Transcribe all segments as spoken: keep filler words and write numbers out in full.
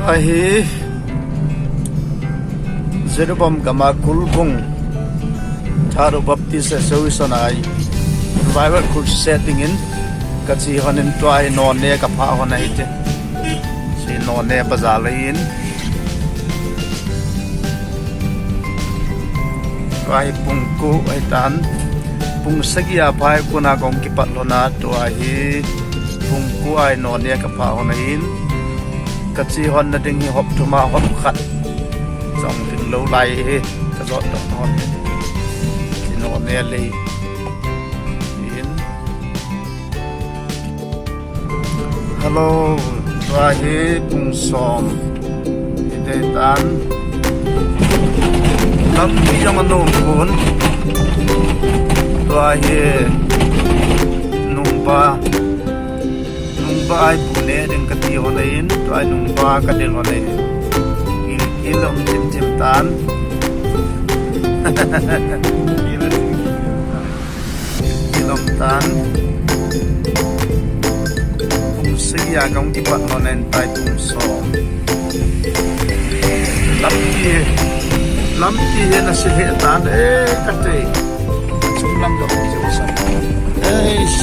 Ahi, Jiribam gam a Kulbung Thadou Baptist Association a Revival Crusade dingin kache hon in, tua hi Noney kaphah hon ahi te. Hiche Noney bazar lai in. Tua hi pung ko ahi tan. Pung sagi a phat a kona kahung kipat lhon a, tua hi pung ko a hi Noney kaphah hon ahin. Kache hon na ding hi hop thum a hop khat jong ding lou lai hi, kajot doh hon. Hiche Noney lei in. Hello, tua hi pung som hiding tan. Lampi jong anom pon. Tua hi nungba, nungba a hi bu neh ding kati hon ahin, tua hi nungba kadel hon ahin. Gilkel um chim chim tan. Gilkel um tan. Pung sagi a kahung kipat lhon in, tua hi pung som. Lampi, lampi hi ana se lheh tan e, kati. Sum lam doh chu sa. Eish,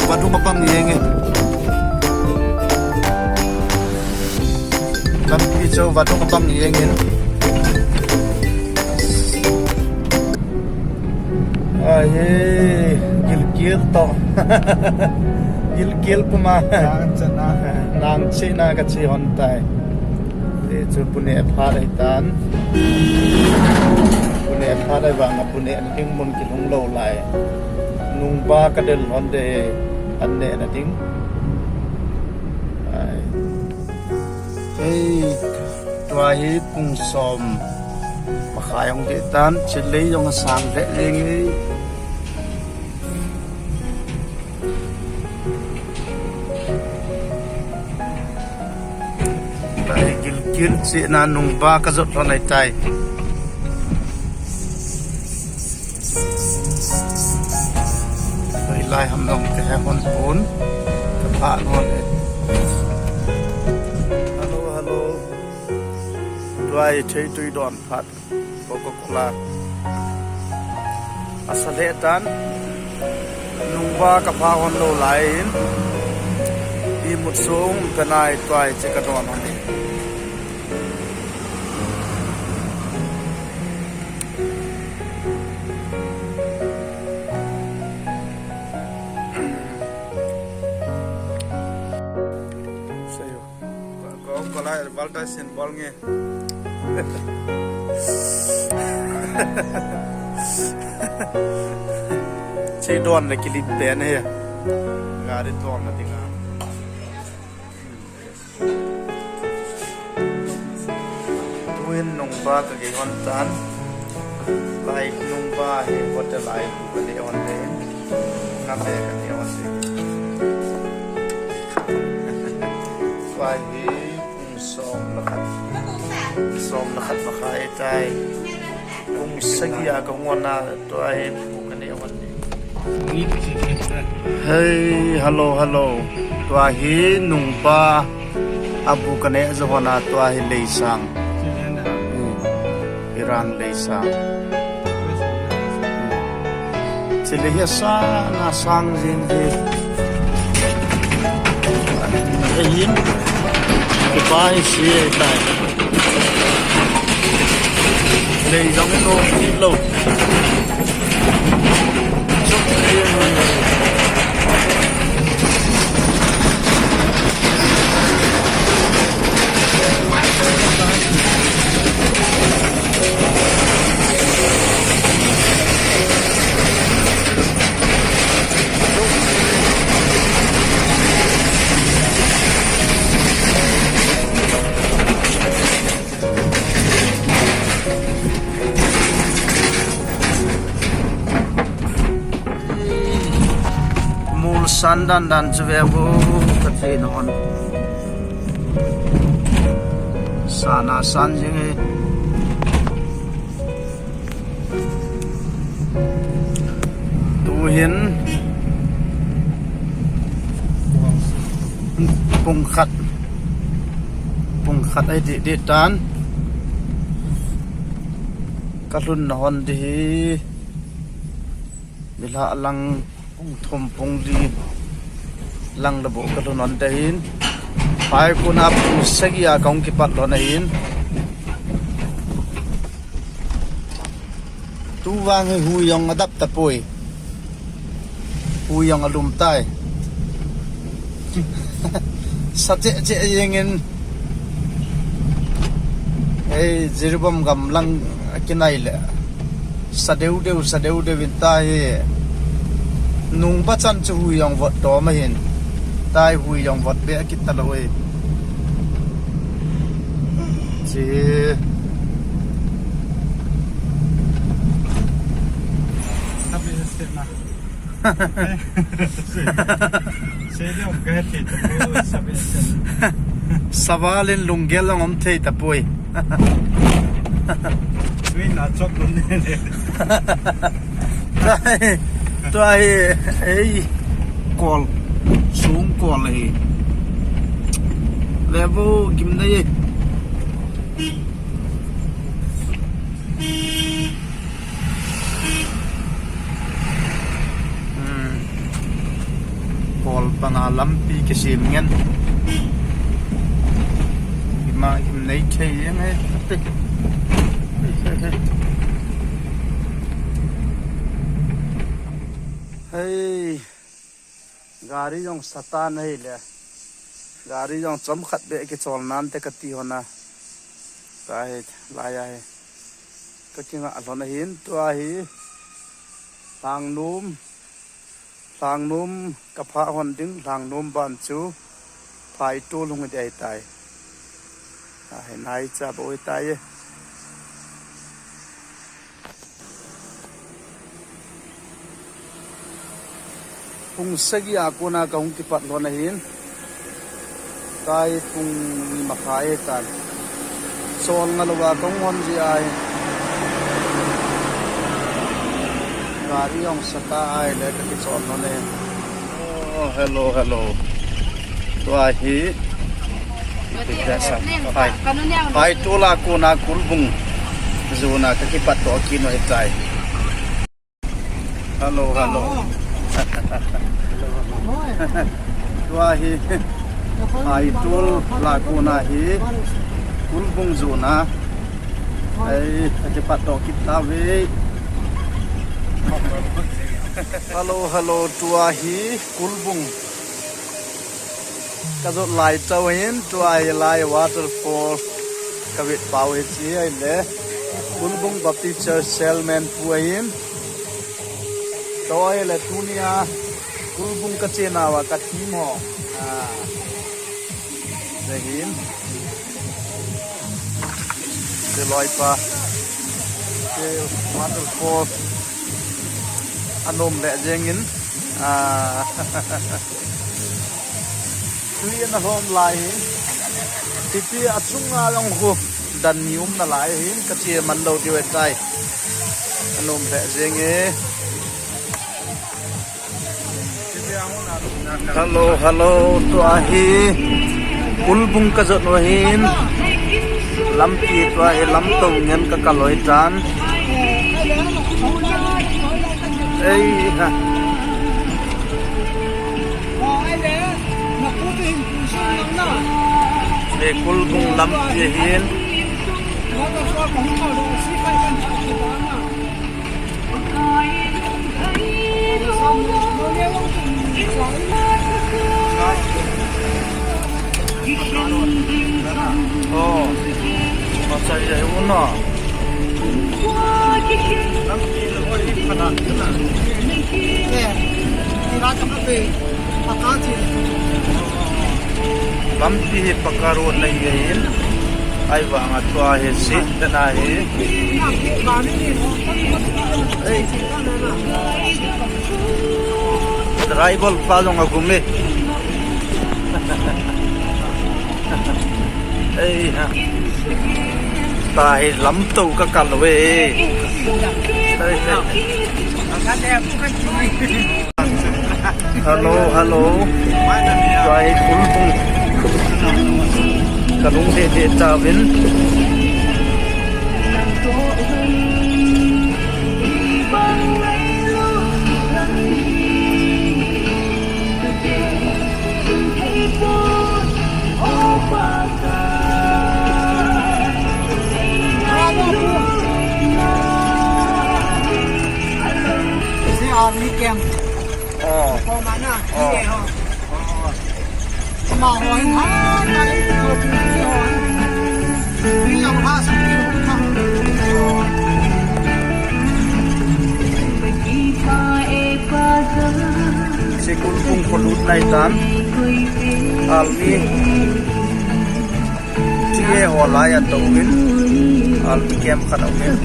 vadung abang jeng e. Lampi chu vadung abang jeng in. Ahi, gilkel toh. Gilkel puma. Nang chena. Nang chena kache hon tai. Hiche chu bu neh phat ahi tan. Bu neh phat ahi vang a bu neh na ding mun kilhung lou lai. Nungba kadel hon de, an neh na ding. Ai. Hei, tua hi pung som makhai hung ding tan, chilei jong asang lheh jeng e. Tua hi gilkel chena nungba kajot lhon ahi tai. Hoilai ham jong kahe hon pon, kaphah lhon e. Hello, hello. Tua hi theitui don phat, Coca-Cola. Asa lheh tan, nungba kaphah hon lou lai in, imut sung kanai tua hi che kadon hon e. Ko, ko, ko lai, balta sin bol nge. Che don le kilip pen he. Gari don le dinga. Tuin nungba kagei hon tan. Lai nungba hi hotel a hi bu kaneh hon le. Ngam e kaneh hon le. Tua hi pung som le khat. Som le khat makhai tai. Pung sagi a kahung hon a, tua hi bu kaneh hon le. Hei, hello, hello. Tua hi nungba a bu kaneh jo hon a, tua hi leisang. Hmm. Iran leisang. Chilei hi asang, asang jing hi. Hei hin. Kipa hi se tai. Lei jong hi no, hi lo. Mol san dan dan chu ve bu kati non. Sana san jing e. Tuhin pung khat. Pung khat ahi deh deh tan. Ka lhunna hon ding hi. Nilhah lang pung thum pung li lang le bou ka lhun hon ding ahin. Phai kona pung sagi a ka hung kipat lhon ahin. Tu vang hi hui jong a dap tapoi. Hui jong a lum tai. Sa cheh cheh jeng in. Ei, Jiribam gam lang a kinai le. Sa deu deu, sa deu deu in tai. Nung ba chan chu hui jong vot to ma hin. Tai hui jong vot be a kit ta lo e. Chi. Sabi sa na. Sei deu ka heti ta ko sabi sa. Savalin lunggel ang om thei tapoi. Tui na chok lun ne ne. Tua hi, ei, kol, sung kol hi. Level gim na ye. Hmm. Kol panga lampi kisem ngen. Ima im nei thei jeng e. Hei. Gari jong satan ahile. Gari jong chomkhat beh kichol nante kati hon a. Ka hi, lai a hi. Ka kingah lhon ahin tua hi. Lhangnom. Lhangnom ka phah hon ding, Lhangnom ban chu. Phaitol hung dei tai. A hi nai cha boi tai e. Pung sagi a kona ka hung kipat lhon ahin. Tua hi pung ni makhai tan. Chol nga lou a ka hung hon ji ahi. Gari jong sata ahile ka kichol lhon e. Oh, hello, hello. Tua hi. Phai. Phaitol a kona Kulbung. Jona ka kipat to kino hitai. Hello, hello. Tua hi. Phaitol a kona hi. Kulbung jona. Ai, ka kipat to kit tave. Hello, hello. Tua hi Kulbung. Ka jot lai chau hin, tua hi lai waterfall ka vet pau hi chi ahile. Kulbung Baptist Church Chairman pu ahin. Tua ahile tunia Kulbung ka chena uva ka team ho. Ah. Ahin. Te loipa. Te waterfall. Anom le jeng in. Ah. Tui ana lhom lai hi. Titi achunga jong khu dan ni umna lai hin ka che man lou diu ahitai. Anom le jeng e. Hello, hello, tua hi Kulbung ka jot u ahin. Lampi tua hi lamto ngen ka kal u ahitan. Ei ha. Ei Kulbung lampi ahin. Oh, machai jai u na. Lampi hi pakka road nei ahin. Ahivanga tua hi sih dan ahi. Driver pa jong agum e. Ei ha. Tua hi lamto ka kal uve. Hello, hello. Tua hi Kulbung. Kalung deh deh tauvin. Army camp. Oh. Koma na. Oh. Koma ho hin ha, na, ko pi ho. Pi yang ha sa pi ho. Sikul bung kholut nai tan. Army. T A ho lai a tou in, army camp khat a um in.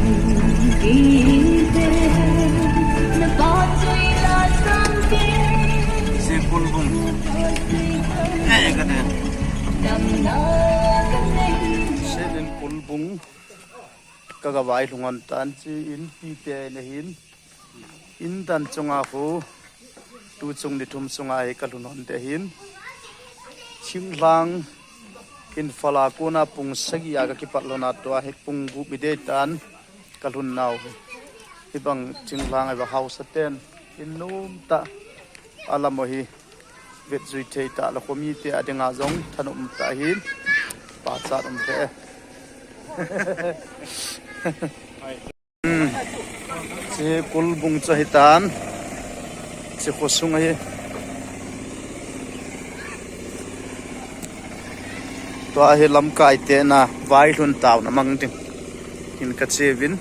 Sikul bung. Eh, ka te. Sikul bung. Ka ga vai lhung on tan chi in pi te ne hin. In dan chunga khu, tu chung ni thum sunga hi ka lhun hon te hin. Thinglhang in fala kona pung sagi a ka kipat lhon a tua hi pung gup i dei tan ka lhun nau hi. Hi bang thinglhang a va hausa ten in nom ta a lam hi vet zui thei ta la khomi te a dinga jong thanom ta hin pa chat um te. Hmm. Sikul bung chu hitan. Sikul sung ahi. Tua hi lamkai te na vai lhun tau na mang ding. Hin ka chevin.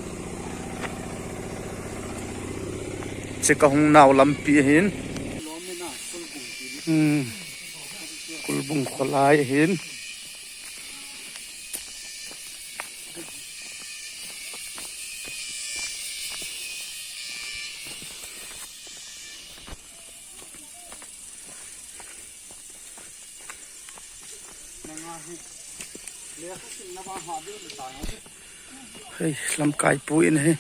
Che ka hung nau lampi hin. Hmm. Kulbung kholai hin. Hei, lamkai pu in hi.